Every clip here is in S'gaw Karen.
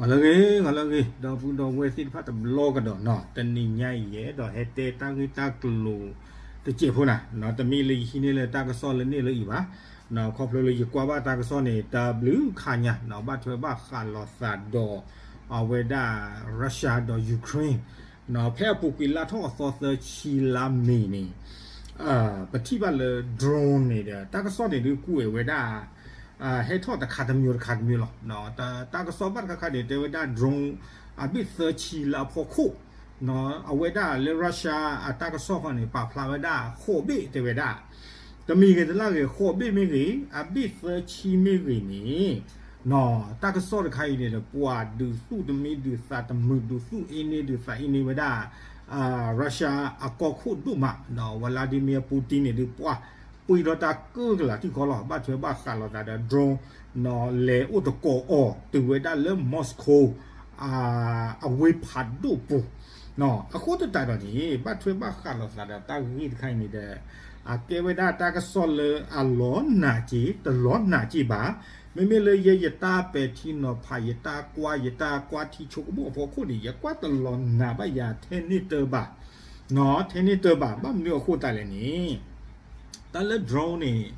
ဂီၤလၢအဂ့ၤ ဂီၤလၢအဂ့ၤ ဒီပုၢ်ဒီဝဲၢ်သ့ၣ်တဖၣ်တဘျီကဒီးနီၤ, တနံၤညါအံၤယအဲၣ်ဒိးဟဲတဲတၢ်ဂ့ၢ်တၢ်ကျိၤတစဲးဖိနၤ, တမ့ၢ်လၢယဟံးန့ၢ်လၢတၢ်ကစီၣ်လၢန့ၣ်လၢအံၤဘၣ်, ခီဖျိလၢယကွၢ်ဘၣ်တၢ်ကစီၣ်န့ၣ် တဘျုးခါညါ ဘၣ်ထွဲဘၣ်ဃးလိာ်သးဒီး အဝဲဒၣ် Russia ဒီး Ukraine ဖဲအပူၤကွံာ်လါထီၣ်အသီသၢဆံလါမ့ၤန့ၣ် ပထံၣ်ဘၣ်လၢ drone န့ၣ်ဒီး တၢ်ကစီၣ်န့ၣ်ဒုးကွဲးဝဲဒၣ် ဟဲထီၣ်တခါတမံၤတခါတမံၤလီၤ. တၢ်ကစီၣ်ဘၣ်တခါခါန့ၣ် တဲဝဲဒၣ် drone အဘ့ၣ်သၢဆံလၢအဖီခိၣ်, အဝဲဒၣ်လၢ Russia အတၢ်ကစီၣ်ခီန့ၣ် ပာ်ဖျါဝဲဒၣ်ဃိးဘ့ၣ်တဲဝဲဒၣ်, တမံၤဂ့ၤတလၢ်ဂ့ၤ ဃိးဘ့ၣ်မ့ၢ်ဂ့ၤ အဘ့ၣ်သၢဆံမ့ၢ်ဂ့ၤန့ၣ် တၢ်ကစီၣ်တခါအံၤန့ၣ်ဒီး ပှၤဒုးသူၣ်တမံဒုးသးတမုာ် ဒုးသူၣ်အ့န့ဒုးသးအ့န့ဝဲဒၣ် Russia အကီၢ်ခိၣ်ဒိၣ်မး Vladimir Putin န့ၣ်ဒုး ပှၤပှ့ၤဒီးတၢ်ကၢၢ်ကလာ်ထံကီၢ်လီၤ. ဘၣ်ထွဲဘၣ်ဃးလိာ်သးဒီး drone လဲၤအိၣ်တကိးအီၤ တုၤဝဲဒၣ်လၢ Moscow အဝ့ၢ်ဖးဒိၣ်ပူၤ, အဃိသတးဒီးန့ၣ် ဘၣ်ထွဲဘၣ်ဃးလိာ်သးဒီးတၢ်ဂ့ၢ်တခါအံၤန့ၣ်ဒီး အကဲဝဲဒၣ်တၢ်ကစီၣ်လၢအလီၤနာ်က့ၤ တလီၤနာ်က့ၤဘၣ်. မ့မ့ၢ်လၢယဲယတၢ်ပဲာ်ထံနီၤဖး ယတၢ်ကွၢ် ယတၢ်ကွၢ်ထံဆိကမိၣ်အဖီခိၣ်န့ၣ် ယကွၢ်တလီၤနာ်ဘၣ်ယၤထဲန့ၣ်တဘၣ်, ထဲန့ၣ်တဘၣ် ဘၣ်မနုၤအဃိသတးလဲၣ်န့ၣ် တၢ်လၢ drone န့ၣ်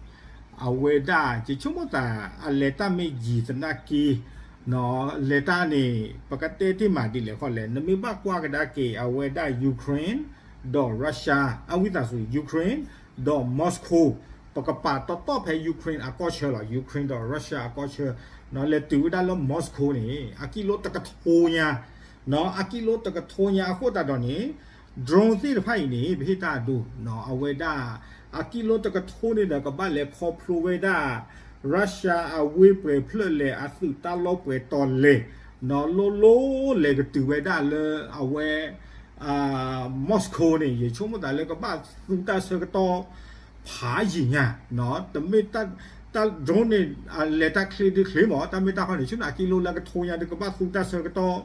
အဝဲဒၣ် ယဆိကမိၣ်သး အလဲၤတၢ်မ့ၢ်ယံာ်သနာ်က့ လဲၤတၢ်န့ၣ် ပကတဲတ့ၢ်မးဒ်လဲၣ်ဃီလဲၣ် နမ့ၢ်ဘၣ်ကွၢ်ကဒါက့ၤ အဝဲဒၣ် Ukraine ဒီး Russia အဝံသးစူၤ Ukraine ဒီး Moscow ပကပာ်တီတီဖဲ Ukraine အကီၢ်ဆၢလီၤ. Ukraine ဒီး Russia အကီၢ်ဆၢ လဲၤတုၤဝဲဒၣ်လၢ Moscow န့ၣ် အကံၣ်လိတကထိညါ အကံၣ်လိတကထိညါအဃိသတးဒီးန့ၣ် drone သ့ၣ်တဖၣ်အံၤန့ၣ် ပဟ့ၣ်တၢ်အဒိ အဝဲဒၣ် အကံၣ်လိတကထိန့ၣ်ဒီး ကဘၣ်လဲၤခီဖျိဝဲဒၣ် Russia အဝ့ၢ်ပှဲၤဖျၢၣ်လဲၣ် အသုးတၢ်လီၢ်ပှဲၤတီၤလဲၣ် လိၤလိၤလဲၤကတုၤဝဲဒၣ်လၢအဝဲ Moscow န့ၣ် ယဆိကမိၣ်သးလၢကဘၣ်သူတၢ်ဆၢကတီၢ် ဖးယံာ်ညါ တမ့ၢ်တၢ် drone န့ၣ် လဲၤတၢ်ချ့ဒုးချ့မး တၢ်မ့ၢ်တၢ်ခီန့ၣ် ဆိကမိၣ်အကံၣ်လိလၢကထိညါဒုး ကဘၣ်သူတၢ်ဆၢကတီၢ်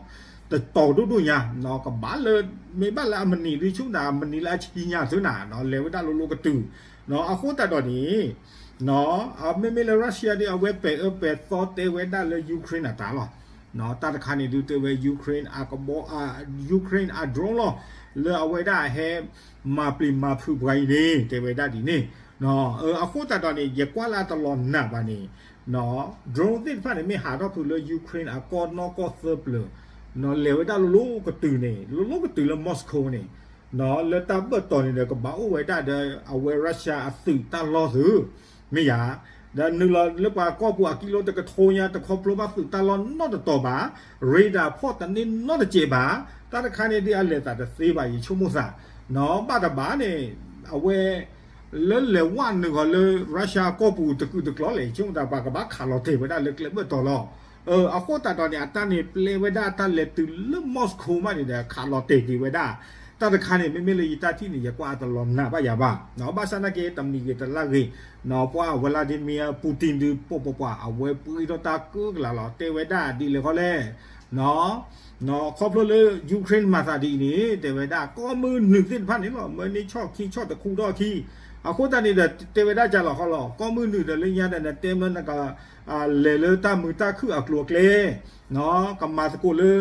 တတီၤဒိၣ်ဒိၣ်ညါ ကဘၣ်လၢ မ့ၢ်ဘၣ်လၢအမနံၤဒုး ဆိကမိၣ်သးမနံၤလၢအဆံညါသုနၤ လဲၤဝဲဒၣ်လိၤလိၤကတုၤ အဃိသတးဒီးန့ၣ် မ့မ့ၢ်လၢ Russia ဒုး အဝဲပဲာ်အၢပဲာ်သီတဲဝဲဒၣ်လၢ Ukraine အတၢ်လီၤ. တၢ်တခါန့ၣ်ဒုးတဲဝဲ Ukraine အကဘီ Ukraine အ drone လီၤ လၢအဝဲဒၣ်ဟဲ မၤပျံၤမၤဖုးပှၤအံၤန့ၣ် တဲဝဲဒၣ်ဒ်န့ၣ် အဃိသတးဒီးန့ၣ် ယကွၢ်လၢအတလီၤနာ်ဘၣ်န့ၣ် drone သ့ၣ်တဖၣ်န့ၣ် မ့ၢ်ဟးထီၣ်ဖုးလၢ Ukraine အကီၢ်နီၢ်ကီၢ်သၢပျၢၤ လဲၤဝဲဒၣ်လိၤလိၤကတုၤန့ၣ် လိၤလိၤကတုၤလၢ Moscow န့ၣ် လၢတၢ်ဘၢၣ်တီၤန့ၣ်ဒီး ကဘၣ်အိၣ်ဝဲဒၣ်ဒီး အဝဲ Russia အသုးတၢ်လီၢ်သု မ့ၢ်ယၤ ဒီးနုာ်လီၤလၢပှၤကီၢ်ပူၤအကံၣ်လိတကထိညါ တခီဖျိဘၣ်သုးတၢ်လီၢ်နီတတီၤဘၣ် radar ဖီၣ်တန့ၢ်နီတစဲးဘၣ် တၢ်တခါန့ၣ်ဒုးအလဲၤသးတသ့ဘၣ် ယဆိကမိၣ်သး ဘၣ်တဘၣ်န့ၣ် အဝဲ လၢလဲၤဝဲနုာ်ဂီၤလၢ Russia ကီၢ်ပူၤတကုာ်တကျီၤလဲၣ် ယဆိကမိၣ်သး ပှၤကဘၣ်ခးလီၤတဲာ်ဝဲဒၣ်လၢကျဲဘၢၣ်တီၤလီၤ. အဃိသတးဒီးန့ၣ် အတၢ်န့ၣ်ပျဲဝဲဒၣ်တၢ်လဲၤတုၤလၢ Moscow မးန့ၣ်ဒီး ခးလီၤတဲာ်က့ၤဝဲဒၣ် တၢ်တခါန့ၣ် မ့မ့ၢ်လၢယတၢ်ထံၣ်န့ၣ် ယကွၢ်အတလီၤနာ်ဘၣ်ယၤဘၣ် ဘၣ်ဆၣ်နာ်က့ တမံၤဂ့ၤတလၢ်ဂ့ၤ ပှၤ Vladimir Putin ဒုး ပှၤပှၤပှၤ အဝဲပှ့ၤထီၣ်တၢ်ကၢၢ်ကလာ်လီၤ တဲဝဲဒၣ်ဒ်လဲၣ်ဃီလဲၣ် ခီဖျိလၢ Ukraine မၤသးဒ်အံၤန့ၣ် တဲဝဲဒၣ် ကီၢ်မုၢ်နုာ်သ့ၣ်တဖၣ်န့ၣ်လီၤ မၢန့ၢ်ဆီၣ်ခံဆီၣ်တခူထီၣ်ခံ အဃိသတးန့ၣ်ဒီး တဲဝဲဒၣ်ကလီၤဃီလီၤ ကီၢ်မုၢ်နုာ်ဒီးလၢညါဒီး နတဲမၢနက လဲၤလၢတၢ်မုာ်တၢ်ခုၣ်အကျိၤအကျဲ ကမၤသကိးလၢ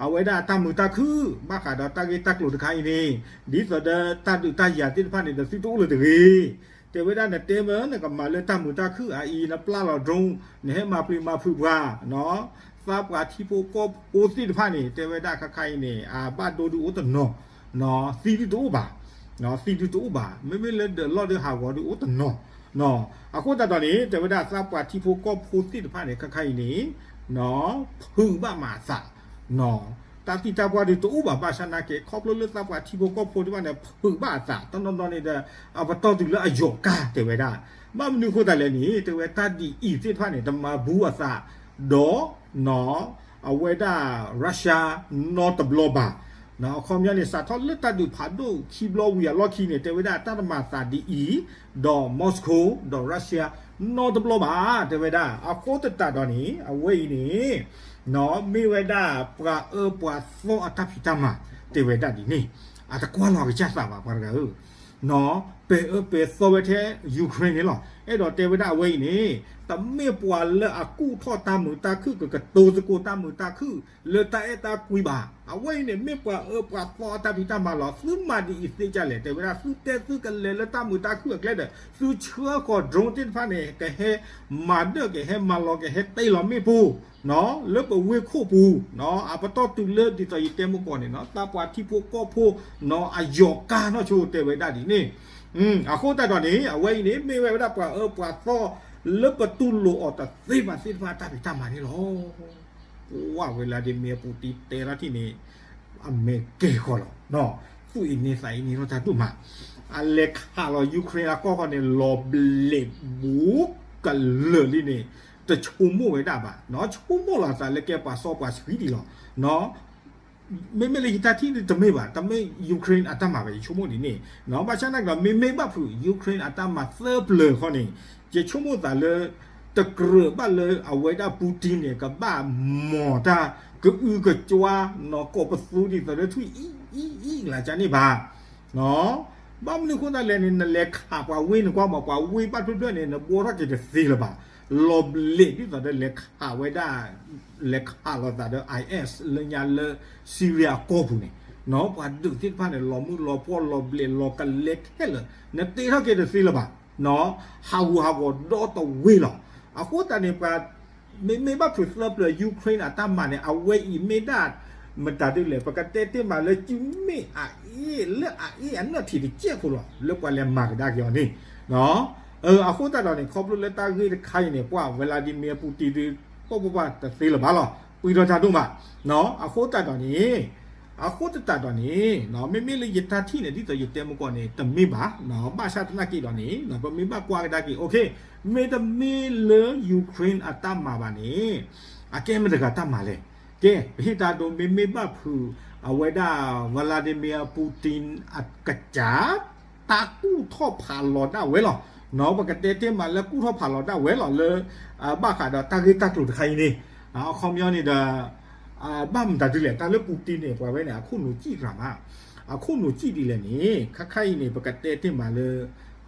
အဝဲဒၣ်တၢ်မုာ်တၢ်ခုၣ် ဘၣ်ဃးဒီးတၢ်ဂ့ၢ်တၢ်ကျိၤတခါအံၤန့ၣ် ဒ်သိးဒီးတၢ်ဒုးတၢ်ယၤသ့ၣ်တဖၣ်န့ၣ်ဒီး သုတအိၣ်လၢၤတဂ့ၤ တဲဝဲဒၣ် နတဲမၢနကမၤလၢတၢ်မုာ်တၢ်ခုၣ်အအံၤ နပျၢ်လီၤ drone နဟဲမၤပျံၤမၤဖုးပှၤ သးပှၢ်ထံဖိကီၢ်ဖိသ့ၣ်တဖၣ်န့ၣ် တဲဝဲဒၣ်ခါခါအံၤန့ၣ် အဘၣ်ဒိဒုးအိၣ်တနီၤ သံဒုးတအိၣ်ဘၣ် သံဒုးတအိၣ်ဘၣ် မ့မ့ၢ်လၢဒၢးလီၢ်ဒုးဟးဂီၤဒုးအိၣ်တနီၤ အဃိသတးဒီးန့ၣ် တဲဝဲဒၣ်သးပှၢ်ထံဖိကီၢ်ဖိသ့ၣ်တဖၣ်န့ၣ် ခါခါအံၤန့ၣ် ဖုးဘၣ်မးအသး တၢ်သံတၢ်ပှၢ်ဒုးတအိၣ်ဘၣ် ဘၣ်ဆၣ်နာ်က့ ခီဖျိလၢသးပှၢ်ထံဖိကီၢ်ဖိသ့ၣ်တဖၣ်န့ၣ် ဖုးဘၣ်အသး တနီၤနီၤန့ၣ်ဒီး အပတီၢ်တုၤလၢအယိာ်ကါ တဲဝဲဒၣ် ဘၣ်မနုၤအဃိသတးလဲၣ်န့ၣ် တဲဝဲတၢ်ဒ်အံၤသ့ၣ်တဖၣ်န့ၣ် တမၤဘူးအသး ဒီး အဝဲဒၣ် Russia နီတဘျီဘၣ် အခီပညီန့ၣ် စးထီၣ်လၢတၢ်ဒုးဖးဒိၣ်ခံဘျီဝံၤအလီၢ်ခံန့ၣ် တဲဝဲဒၣ်တၢ်တမၤသးဒ်အံၤ ဒီး Moscow ဒီး Russia နီတဘျီဘၣ် တဲဝဲဒၣ် အဃိသတးဒီးန့ၣ် အဝဲအံၤန့ၣ် မ့ၢ်ဝဲဒၣ်ပှၤအၢပှၤသီအတၢ်ဖံးတၢ်မၤ တဲဝဲဒၣ်ဒ်န့ၣ် အတကွၢ်လီၤကစၢ်သးဘၣ် ပှၤတဂၤဧၢ ပဲာ်အၢပဲာ်သီဝဲထဲ Ukraine န့ၣ်လီၤ. အဲၣ်ဒိးတဲဝဲဒၣ်အဝဲအံၤန့ၣ် တမ့ၢ်ပှၤလၢအကူၣ်ထီၣ်တၢ်မုာ်တၢ်ခုၣ် ကကတိၤသကိးတၢ်မုာ်တၢ်ခုၣ် လၢတၢ်အဲၣ်တၢ်ကွံဘၣ်. အဝဲအံၤန့ၣ် မ့ၢ်ပှၤအၢပှၤသီအတၢ်ဖံးတၢ်မၤလီၤ. သုမၤဒ်အံၤသ့ဒ်လဲၣ်, တဲဝဲဒၣ် သုတဲသုကလဲၤလၢတၢ်မုာ်တၢ်ခုၣ်အကျဲဒီး သုဆှၢဃီၤ drone သ့ၣ်တဖၣ်န့ၣ် ကဟဲမၤဒၢၣ် ကဟဲမၤလီၤ ကဟဲတ့လီၤမ့ၣ်ပိၢ် လၢပဝ့ၢ်ခိၣ်ပူၤ, အပတီၢ်တုၤလၢဒ်သိးယတဲမုၢ်ကီၢ်န့ၣ် သးပှၢ်ထံဖိကီၢ်ဖိ အယီၤကါနီၢ်ဆိ တဲဝဲဒၣ်ဒ်န့ၣ်. အဃိသတးဒီးန့ၣ် အဝဲအံၤန့ၣ် မ့ၢ်ဝဲဒၣ်ပှၤအၢပှၤသီ လၢပတူၢ်လိာ်အီၤတသ့ဘၣ်သ့ၣ်တဖၣ်အတၢ်ဖံးတၢ်မၤန့ၣ်လီၤ. ပှၤ Vladimir Putin တဲထီၣ်ထံၣ်န့ၣ် အမဲာ်ကဲၤဃီၤလီၤ. သူၣ်အံၤန့ၢ်သးအံၤန့ၢ်ထီၣ်တၢ်ဒိၣ်မး, အလဲၤခးလီၤ Ukraine အကီၢ်ဃီန့ၣ် လီၤဘျဲးဘူးကလၢာ်လံန့ၣ် တဆိကမိၣ်ဝဲဒၣ်ဘၣ်, ဆိကမိၣ်လီၤသးလၢကဲပှၤစီပှၤဆှံဒံးလီၤ. မ့မ့ၢ်လၢယတၢ်ထံၣ်န့ၣ်တမ့ၢ်ဘၣ်, တမ့ၢ် Ukraine အတၢ်မၤဘၣ် ယဆိကမိၣ်ဒ်န့ၣ်. ဘၣ်ဆၣ်သနာ်က့ဒီး မ့မ့ၢ်ဘၣ်ဖုး Ukraine အတၢ်မၤသၢပျၢၤဃီန့ၣ် ယဆိကမိၣ်သးလၢ တကြၢးဘၣ်လၢအဝဲဒၣ် Putin န့ၣ် ကဘၣ်မၤတၢ်ကအုကကွါ နီၢ်ကီၢ်ပသူဒ်သိးလၢထွံၣ်အံၤအံၤအံၤလၢကန့ၣ်ဘၣ်. ဘၣ်မနုၤအဃိသတးလဲၣ်န့ၣ် နလဲၤခးပှၤဝ့ၢ်န့ၣ်ကွၢ်မး, ပှၤဝ့ၢ်ဘၣ်ဖျၢၣ်ဖျၢၣ်န့ၣ် နဘှီထီၣ်က့ၤတသ့လၢၤဘၣ်. လီၤဘျဲးဒ်သိးဒီးလဲၤခးဝဲဒၣ် လဲၤခးလိာ်သးဒီး IS လၢညါလၢ Syria အကီၢ်ပူၤန့ၣ်, ပှၤဒုးသ့ၣ်တဖၣ်န့ၣ် လီၤမုၢ်လီၤပှီၢ် လီၤဘျဲးလီၤကလဲခဲလၢာ် နတ့ထီၣ်က့ၤတသ့လၢၤဘၣ်. ဟးဂူာ်ဟးဂီၤဒီတဝ့ၤလီၤ. အဃိသတးန့ၣ် ပှၤ မ့မ့ၢ်ဘၣ်ဖုးသၢပျၢၤ Ukraine အတၢ်မၤန့ၣ် အဝဲအံၤမ့ၢ်ဒၣ် မတၤဒ်လဲၣ် ပကတဲတ့ၢ်မးလၢ စုမ့ၣ်အအ့ၣ်လၢအအ့ၣ်အနၢၣ်ထံးတစဲးဖိလီၤ လၢပှၤလဲၤမၤကဒါက့ၤအီၤန့ၣ်. အဃိသတးဒီးန့ၣ် ခီဖျိလၢတၢ်ဂ့ၢ်တခါအံၤန့ၣ် ပှၤ Vladimir Putin ဒုး ပှၤပှၤပှၤတသ့လၢၤဘၣ်လီၤ, ပှံၤထီၣ်တၢ်ဒိၣ်မး. အဃိသတးဒီးန့ၣ် အဃိသတးဒီးန့ၣ် မ့မ့ၢ်လၢယတၢ်ထံၣ်န့ၣ် ဒ်သိးယတဲမုၢ်ကီၢ်န့ၣ် တမ့ၢ်ဘၣ်, ဘၣ်ဆၣ်သနာ်က့ဒီးန့ၣ် ပမ့ၢ်ဘၣ်ကွၢ်ကဒါက့ၤ မ့တမ့ၢ်လၢ Ukraine အတၢ်မၤဘၣ်န့ၣ် အကဲမတၤတဂၤတၢ်မၤလဲၣ်. ကဲ ပဟ့ၣ်တၢ်ဒိ မ့မ့ၢ်ဘၣ်ဖုး အဝဲဒၣ် Vladimir Putin အကစၢ် တၢ်ကူၣ်ထီၣ်ဖးလီၤဒၣ်ဝဲလီၤ. ပကတဲတ့ၢ်မးလၢကူၣ်ထီၣ်ဖးလီၤဒၣ်ဝဲလီၤလၢ ဘၣ်ဃးဒီးတၢ်ဂ့ၢ်တၢ်ကျိၤတခါအံၤန့ၣ် အခီပညီန့ၣ်ဒီး ဘၣ်မတၤဒ်လဲၣ် တၢ်လၢ Putin န့ၣ် ပှၤဝဲန့ၣ် အခိၣ်နူာ်စံၣ်တဂၤမး, အခိၣ်နူာ်စံၣ်ဒ်လဲၣ်န့ၣ် ခါခါအံၤန့ၣ် ပကတဲတ့ၢ်မးလၢ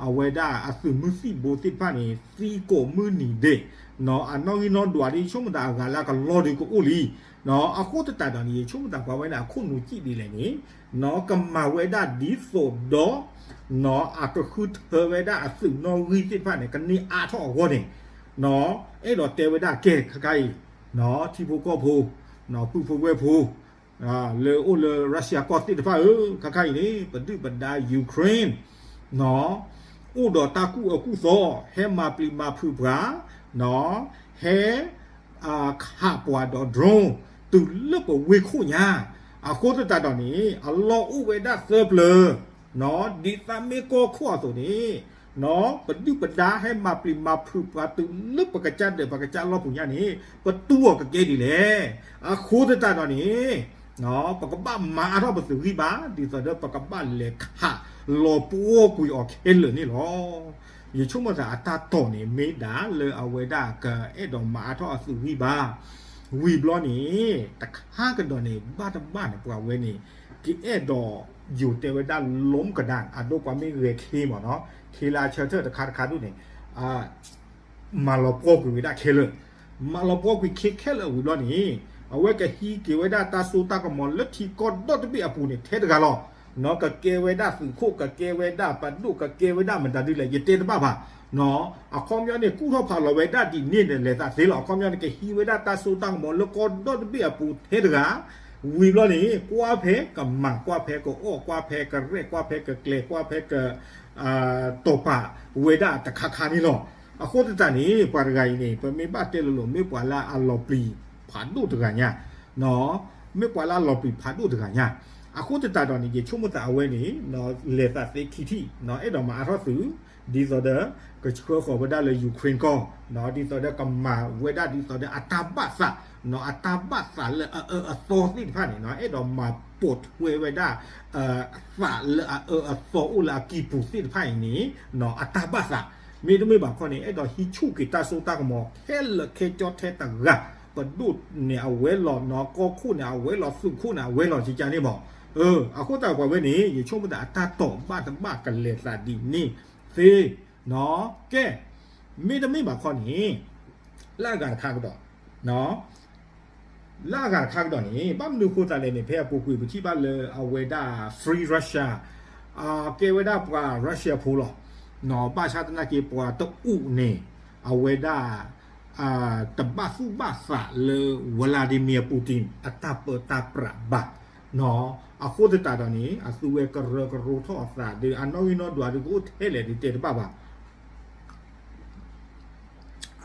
အဝဲဒၣ်အသုးမုၢ်သံၣ်ဘိသ့ၣ်တဖၣ်န့ၣ် သံကိးမုၢ်နံၤဒဲး, အနီၣ်ဂံၢ်နီၣ်ဒွးဒ်ယဆိကမိၣ်သးအဂၤလၢအကလီၢ်ဒုးကအိၣ်လံ. အဃိသတးဒီးန့ၣ် ယဆိကမိၣ်သးပှၤဝဲန့ၣ် အခိၣ်နူာ်စံၣ်ဒ်လဲၣ်န့ၣ် ကမၤဝဲဒၣ်ဒ်သိးဒီး အကဃုထၢဝဲဒၣ်အသုးနီၣ်ဂံၢ်သ့ၣ်တဖၣ်န့ၣ် ကန့ၢ်အါထီၣ်အဂီၢ်န့ၣ် အဲၣ်ဒိးတဲဝဲဒၣ်ကဲခါခါအံၤ ထံဖိကီၢ်ဖိ ပုၢ်ဖိဝဲၢ်ဖိ လၢအိၣ်လၢ Russia ကီၢ်သ့ၣ်တဖၣ်ဧၢ, ခါခါအံၤန့ၣ် ပဒုၣ်ပဒါ Ukraine အိၣ်ဒီးတၢ်ကူၣ်အၢကူၣ်သီ, ဟဲမၤပျံၤမၤဖုးပှၤ, ဟဲ ခးပှၤဒီး drone တုၤလၢပဝ့ၢ်ခိၣ်ညါ, အဃိသတးဒီးန့ၣ် အလီၢ်အိၣ်ဝဲဒၣ်သၢပျၢၤ, ဒ်သးမ့ၢ်ကီၢ်ခိၣ်အသိးန့ၣ် ပဒုၣ်ပဒါဟဲမၤပျံၤမၤဖုးပှၤတုၤလၢပကစၢ်ဒၢးပကစၢ်လီၢ်ပူၤညါန့ၣ် ပတူၢ်အီၤကကဲဒ်လဲၣ်. အဃိသတးဒီးန့ၣ် ပကဘၣ်မၤအါထီၣ်ပသုးဂံၢ်ဘါ ဒ်သိးဒီးပကဘၣ်လဲၤခးလီၤပှီၢ်ကွံာ်အီၤခဲလၢာ်န့ၣ်လီၤ. ယဆိကမိၣ်သးအတၢ်တီၢ်န့ၣ် မ့ၢ်ဒၣ်လၢအဝဲဒၣ်ကအဲၣ်ဒိးမၤအါထီၣ်အသုးဂံၢ်ဘါ ဝံၤဘျီန့ၣ် တခါကဒီးန့ၣ် ဘၣ်တဘၣ်န့ၣ် ပှၤဝဲန့ၣ် ကအဲၣ်ဒိး ယိၤတဲဝဲဒၣ် လီမုၢ်ကဒါ အဒိပှၤမ့ၢ်ဂဲၤခ့မ့ၢ်နီၤ ခ့လၢအဆၢထၢၣ်တခါတခါဒူၣ်န့ၣ် မၤလီၤပှီၢ်ကွံာ်ဝဲဒၣ်ခဲလၢာ်, မၤလီၤပှီၢ်ကွံာ်ခဲခဲလၢာ်ဝံၤဘျီန့ၣ် အဝဲကဟံးက့ၤဝဲဒၣ်တၢ်စိတၢ်ကမီၤလၢထံကီၢ်ဒီတဘ့ၣ်အပူၤန့ၣ် ထဲတဂၤလီၤ. နီၢ်ကကဲဝဲဒၣ်သုးခိၣ် ကကဲဝဲဒၣ်ပဒိၣ် ကကဲဝဲဒၣ်မတၤဒ်လဲၣ် ယတဲတဘၣ်ဘၣ်. အခီပညီန့ၣ် ကူၣ်ထီၣ်ဖးလီၤဝဲဒၣ်ဒ်န့ၣ်ဒီး လဲၤသးသ့လီၤ. အခီပညီန့ၣ် ကဟံးဝဲဒၣ်တၢ်စိတၢ်ကမီၤလၢကီၢ်ဒီတဘ့ၣ်အပူၤထဲတဂၤ ဝံၤဘျီန့ၣ် ကွၢ်ဖဲကမၤ ကွၢ်ဖဲကအီၣ် ကွၢ်ဖဲကရဲၣ် ကွၢ်ဖဲကကျဲၤ ကွၢ်ဖဲက တီၢ်ပာ်ဝဲဒၣ်တခါခါန့ၣ်လီၤ. အဃိသတးန့ၣ် ပှၤတဂၤအံၤန့ၣ် ပမ့ၢ်ဘၣ်တဲလိၤလိၤ မ့ၢ်ပှၤလၢအလီၤပျံၤဖးဒိၣ်တဂၤညါ, မ့ၢ်ပှၤလၢအလီၤပျံၤဖးဒိၣ်တဂၤညါ. အဃိသတးဒီးန့ၣ် ယဆိကမိၣ်သးအဝဲန့ၣ် လဲၤသးသ့ခံထံၣ် အဲၣ်ဒိးမၤအါထီၣ်သုး ဒ်သိးဒီး ကဆှၢဃီၤဝဲဒၣ်လၢ Ukraine ကီၢ် ဒ်သိးဒီးကမၤဝဲဒၣ်ဒ်သိးဒီးအတၢ်ဘၣ်သး အတၢ်ဘၣ်သးလၢအအၢအသီသ့ၣ်တဖၣ်န့ၣ် အဲၣ်ဒိးမၤပိာ်ထွဲဝဲဒၣ် သးလၢအအၢအသီအိၣ်လၢအကံၢ်ပူၤသ့ၣ်တဖၣ်အံၤန့ၣ် အတၢ်ဘၣ်သး မ့တမ့ၢ်ဘၣ်ခီန့ၣ် အဲၣ်ဒိးဟံးဆူၣ်က့ၤတၢ်စိတၢ်ကမီၤခဲလၢာ်ခဲဆ့ထဲတဂၤ ပဒိၣ်န့ၣ်အဝဲလီၤ ကီၢ်ခိၣ်န့ၣ်အဝဲလီၤ သုးခိၣ်န့ၣ်အဝဲလီၤ ကကန့ၣ်မး အဃိသတးပှၤဝဲန့ၣ် ယဆိကမိၣ်သးအတၢ်တိာ်ဘၣ်တဘၣ်ကလဲၤသးဒ်န့ၣ်သ့, ကဲ, မ့တမ့ၢ်ဘၣ်ခီန့ၣ် လၢအဂၤတခါကဒီး လၢအဂၤတခါကဒီးန့ၣ် ဘၣ်မနုၤအဃိသတးလဲၣ်န့ၣ် ဖဲအပူၤကွံာ်ပထံၣ်ဘၣ်လၢအဝဲဒၣ် Free Russia ကဲဝဲဒၣ်ပှၤ Russia ဖိလီၤ. ဘၣ်ဆၣ်သနာ်က့ပှၤတအိၣ်န့ၣ် အဝဲဒၣ် တဘၣ်သူၣ်ဘၣ်သးလၢ Vladimir Putin အတၢ်ပၢတၢ်ပြးဘၣ်. အဃိသတးဒီးန့ၣ် အသုဝဲကရၢကရိထီၣ်အသးဒီး အနီၣ်ဂံၢ်နီၣ်ဒွးဒီးကအိၣ်ထဲလဲၣ်ဒီးတဲတဘၣ်ဘၣ်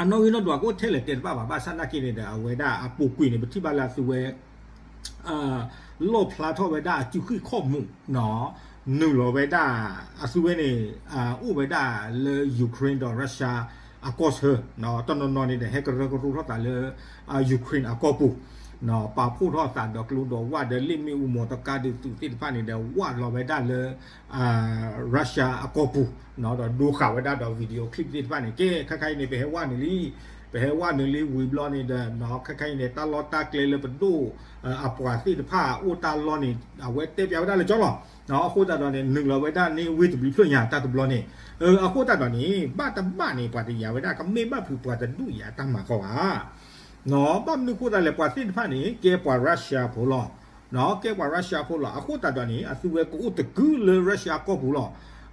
အနီၣ်ဂံၢ်နီၣ်ဒွးကအိၣ်ထဲလဲၣ်တဲတဘၣ်ဘၣ်. ဘၣ်ဆၣ်သနာ်က့န့ၣ်ဒီး အဝဲဒၣ်အပူၤကွံာ်န့ၣ် ပထံၣ်ဘၣ်လၢအသုဝဲ လီၣ်ဖျါထီၣ်ဝဲဒၣ်အစုဃံၣ်ခီၣ်မူး, နုာ်လီၤဝဲဒၣ် အသုဝဲန့ၣ် အိၣ်ဝဲဒၣ်လၢ Ukraine ဒီး Russia အကီၢ်ဆၢ, တနီၤနီၤန့ၣ်ဒီး ဟဲကရၢကရိထီၣ်သးလၢ Ukraine အကီၢ်ပူၤ, ပာ်ဖှိၣ်ထီၣ်သးဒီးကျိဒီးဝၣ်ဒီး လ့ၣ်မ့ၣ်အူမီၤတကါဒုးသုးသ့ၣ်တဖၣ်န့ၣ်ဒီး ဝၣ်လီၤဝဲဒၣ်လၢ Russia အကီၢ်ပူၤ, ဒီးဒိဃာ်ဝဲဒၣ်ဒီး video clip သ့ၣ်တဖၣ်န့ၣ် ကဲ ခဲခါအံၤန့ၣ် ပဟဲဝၣ်နုာ်လံ, ပဟဲဝၣ်နုာ်လံဝံၤဘျီန့ၣ်ဒီး ခဲခါအံၤန့ၣ် တၢ်လီၢ်တၢ်ကျဲလၢပဒိၣ် အပှၤသ့ၣ်တဖၣ်အိၣ်တၢ်လီၢ်န့ၣ် အဝဲတဲပၠးဝဲဒၣ်လၢကၠီလီၤ. အဃိသတးဒီးန့ၣ် နုာ်လီၤဝဲဒၣ်န့ၣ်ဝ့ၢ်တဘျုးဖျၢၣ်ညါတၢ်တဘျီန့ၣ်, အဃိသတးဒီးန့ၣ် ဘၣ်တဘၣ်န့ၣ် ပှၤတယာ်ဝဲဒၣ် ကမ့ၢ်ဘၣ်ဖုးပှၤတဒူၣ်အံၤအတၢ်မၤခီဧါ. ဘၣ်မနုၤအဃိသတးလဲၣ် ပှၤသ့ၣ်တဖၣ်န့ၣ် ကဲပှၤ Russia ဖိလီၤ. ကဲပှၤ Russia ဖိလီၤ. အဃိသတးဒီးန့ၣ် အသုဝဲကအိၣ်တကုာ်လၢ Russia ကီၢ်ပူၤလီၤ.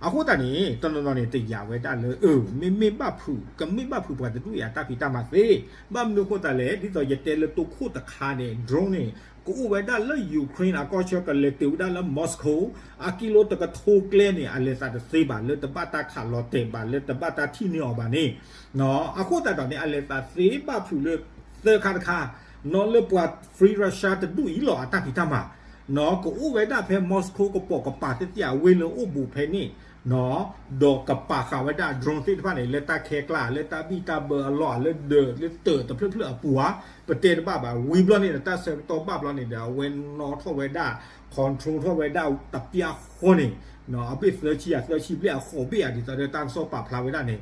အဃိသတးန့ၣ် တနီၤနီၤန့ၣ် တယာ်ဝဲဒၣ်လၢ အၢ မ့မ့ၢ်ဘၣ်ဖုး ကမ့ၢ်ဘၣ်ဖုးပှၤတဒူၣ်အံၤအတၢ်ဖံးတၢ်မၤသ့, ဘၣ်မနုၤအဃိသတးလဲၣ် ဒ်သိးယတဲလၢတိခိၣ်တခါန့ၣ် drone န့ၣ် ကအိၣ်ဝဲဒၣ်လၢ Ukraine အကီၢ်ဆၢ ကလဲၤတုၤဝဲဒၣ်လၢ Moscow အကံလိတကထိကျဲန့ၣ် အလဲၤသးတသ့ဘၣ်လၢတဘၣ်တၢ်ခးလီၤတဲာ်ဘၣ်လၢတဘၣ်တၢ်ထံၣ်န့ၢ်အီၤဘၣ်န့ၣ်, အဃိသတးဒီးန့ၣ် အလဲၤသးသ့ဘၣ်ဖုးလၢသၢခါတခါ, နီၢ်လၢပှၤ Free Russia တဒူၣ်အံၤလီၤအတၢ်ဖံးတၢ်မၤ, ကအိၣ်ဝဲဒၣ်ဖဲ Moscow ကပိာ်ကပၤသ့ၣ်သ့ၣ်အဝ့ၢ်လၢအိၣ်ဘူးဖဲန့ၣ်, ဒီးကပာ်ဃာ်ဝဲဒၣ် drone သ့ၣ်တဖၣ်န့ၣ် လၢတၢ်ခဲကျါ လၢတၢ်ဘံၣ်တၢ်ဘၢအလီၢ် လၢဒၢးလၢတၢ်တဖျၢၣ်ဖျၢၣ်အပူၤဧါ, ပတဲတဘၣ်ဘၣ်. ဝံၤဘျီန့ၣ်ဒီး တၢ်ဆၢကတီၢ်ဘၣ်ဘျီန့ၣ်ဒီး အဝဲနီၣ်ထီၣ်ဝဲဒၣ် control ထီၣ်ဝဲဒၣ်တပျၢ်ဃီန့ၣ်, အဘ့ၣ်သၢဆံဧါ သၢဆံဘျဲၣ်အဃိးဘ့ၣ်ဧါ ဒ်သိးဒီးတၢ်ကစီၣ်ပာ်ဖျါဝဲဒၣ်န့ၣ်,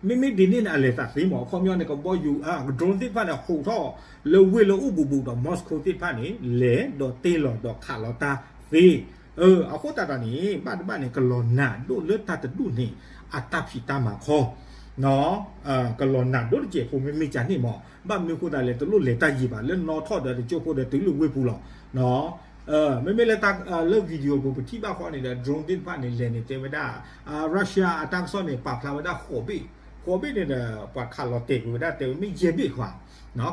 မ့မ့ၢ်ဒ်န့ၣ်န့ၣ် အလဲၤသးသ့မး အခီပညီန့ၣ် ကဘီယူၤ drone သ့ၣ်တဖၣ်န့ၣ် ဟူးထီၣ်လၢဝ့ၢ်လၢအိၣ်ဘူးဘူးဒီး Moscow သ့ၣ်တဖၣ်န့ၣ် လဲၤဒီးတ့ၢ်လီၤဒီးခးလီၤတၢ်သ့ အဃိသတးဒီးန့ၣ် ဘၣ်တဘၣ်န့ၣ် ကလီၤနၢ်ဒိၣ်လၢတၢ်တဒူၣ်န့ၣ် အတၢ်ဖံးတၢ်မၤခီ, ကလီၤနၢ်ဒိၣ်တစဲးဖိ မ့မ့ၢ်ကန့ၣ်မး, ဘၣ်မနုၤအဃိသတးလဲၣ် တလိၣ်လဲၤတၢ်ယံာ်ဘၣ် လၢနီၣ်ထီၣ်ဒီးတကၠိဖိဒီးတုၤလၢဝ့ၢ်ပူၤလီၤ. မ့မ့ၢ်လၢ လၢ video ပူၤ ပထံၣ်ဘၣ်ဃီန့ၣ်ဒီး drone သ့ၣ်တဖၣ်န့ၣ် လဲၤန့ၣ်တဲဝဲဒၣ် Russia အတၢ်ကစီၣ်န့ၣ် ပာ်ဖျါဝဲဒၣ်ဃိးဘ့ၣ်, ဃိးဘ့ၣ်န့ၣ်ဒီး ပှၤခးလီၤတဲာ်ကွံာ်ဝဲဒၣ် တဲဝဲမ့ၢ်ယဲၢ်ဘ့ၣ်ခွါ,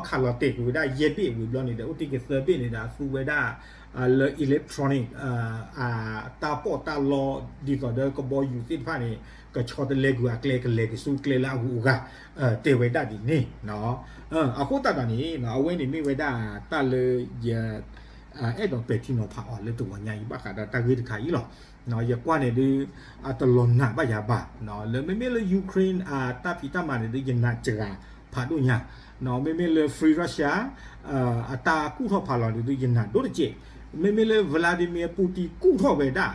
ခးလီၤတဲာ်ကွံာ်ဝဲဒၣ်ယဲၢ်ဘ့ၣ်ဝံၤဘျီန့ၣ်ဒီး အိၣ်တ့ၢ်က့ၤသၢဘ့ၣ်န့ၣ်ဒီး အသူဝဲဒၣ် လၢ electronic တၢ်ပီးတၢ်လီ ဒ်သိးဒီးကဘီယူၤသ့ၣ်တဖၣ်န့ၣ် ကဆီတလဲကွံာ်အကျဲ ကလဲၤက့ၤဆူကျဲလၢအဂုၤအဂၤ တဲဝဲဒၣ်ဒ်န့ၣ်. အဃိသတးဒီးန့ၣ် အဝဲန့ၣ်မ့ၢ်ဝဲဒၣ်တၢ်လၢယ အဲၣ်ဒိးပဲာ်ထံနီၤဖးအီၤလၢတဂီၤညါအံၤ ဘၣ်ဃးဒီးတၢ်ဂ့ၢ်တခါအံၤလီၤ. ယကွၢ်န့ၣ်ဒုး အတလီၤနၢ်ဘၣ်ယၤဘၣ်, လၢမ့မ့ၢ်လၢ Ukraine အတၢ်ဖံးတၢ်မၤန့ၣ်ဒုး ယနာ်စှၤဖးဒိၣ်ညါ, မ့မ့ၢ်လၢ Free Russia အတၢ်ကူၣ်ထီၣ်ဖးလီၤန့ၣ်ဒုး ယနာ်ဒိၣ်တစဲး, မ့မ့ၢ်လၢ Vladimir Putin ကူၣ်ထီၣ်ဝဲဒၣ်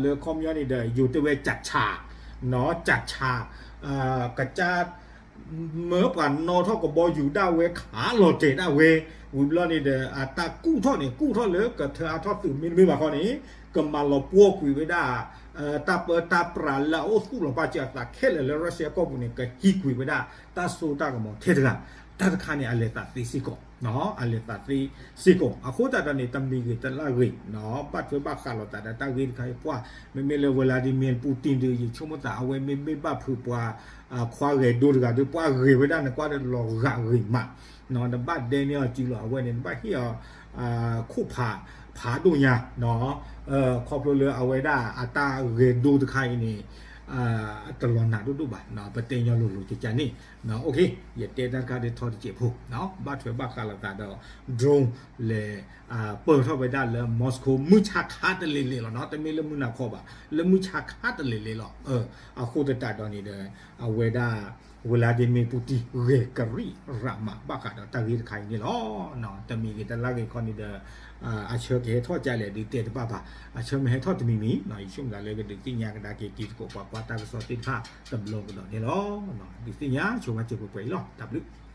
လၢခီပညီန့ၣ်ဒီး ယိၤတဲဝဲ ကၠးဆး, ကၠးဆး ကစၢ် မၢပှၤနီၣ်ထီၣ်ကဘီယူၤဒၣ်ဝဲ ခးလီၤတဲာ်ဒၣ်ဝဲ, ဝံၤဘျီန့ၣ်ဒီး အတၢ်ကူၣ်ထီၣ်န့ၣ် ကူၣ်ထီၣ်လၢကထၢအါထီၣ်သုးမ့တမ့ၢ်ဘၣ်ခီန့ၣ် ကမၤလီၤပှီၢ်ကွံာ်ဝဲဒၣ် တၢ်ပၢတၢ်ပြးလၢအအိၣ်သူၣ်လီၤပာ်စၢၤအသးခဲလၢာ်လၢ Russia ကီၢ်ပူၤန့ၣ် ကဟံးကွံာ်ဝဲဒၣ် တၢ်စိတၢ်ကမီၤထဲတဂၤ, တၢ်တခါန့ၣ် အလဲၤသးသ့စ့ၢ်ကီး, အလဲၤသးသ့စ့ၢ်ကီး, အဃိသတးဒီးန့ၣ် တမံၤဂ့ၤတလၢ်ဂ့ၤ ဘၣ်ထွဲဘၣ်ဃးလိာ်သးဒီးတၢ်ဂ့ၢ်တခါအံၤပှၢ်, မ့မ့ၢ်လၢ Vladimir Putin ဒီး ယဆိကမိၣ်သးအဝဲမ့မ့ၢ်ဘၣ်ဖုးပှၤ ခွါဂဲၤဒိတဂၤဒီး ပှၤဂ့ၤဝဲဒၣ်န့ၣ် ကွၢ်ဒီးလီၤဂာ်ဂ့ၤမး, နဘၣ်ဒဲန့ၢ်အီၤစုလီၤ အဝဲန့ၣ် နဘၣ်ဟ့ၣ်အီၤ ခိၣ်ဖး ဖးဒိၣ်ညါ, ခီဖျိလၢအဝဲဒၣ်အတၢ်ဂဲၤဒိတခါအံၤန့ၣ် တလီၤနၢ်ဒိၣ်ဒိၣ်ဘၣ်, ပတဲညီလိၤလိၤကကန့ၣ်, ယတဲတၢ်တခါဒ်ထီတစဲးဖိ, ဘၣ်ထွဲဘၣ်ဃးလိာ်သးဒီး drone လဲၤ ပၢၢ်ထီၣ်ဝဲဒၣ်လၢ Moscow မုၢ်ဆါခါတလဲၤလဲၤလီၤနီၤ, တမ့ၢ်လၢမုၢ်နၤခီဘၣ်, လၢမုၢ်ဆါခါတလဲၤလဲၤလီၤ, အဃိသတးဒီးန့ၣ်ဒီး အဝဲဒၣ် Vladimir Putin ဂဲၤကရံၣ်ရးမး ဘၣ်ဃးဒီးတၢ်ဂ့ၢ်တခါအံၤန့ၣ်လီၤ. တမံၤဂ့ၤတလၢ်ဂ့ၤခီန့ၣ်ဒီး အဆၢကဟဲထီၣ်ကလဲၣ်ဒုးတဲတဘၣ်ဘၣ်, အဆၢမ့ၢ်ဟဲထီၣ်တမံၤမံၤ ယဆိကမိၣ်သးလၢကဒုးသ့ၣ်ညါကဒါက့ၤတံၤသကိးပှၤကွၢ်တၢ်ကစီၣ်သ့ၣ်တဖၣ်တဘျီကဒီးန့ၣ်လီၤ. ဒုးသ့ၣ်ညါဆိဝဲစၢၤပှဲၤပှဲၤအံၤလီၤ. တၢ်ဘျုး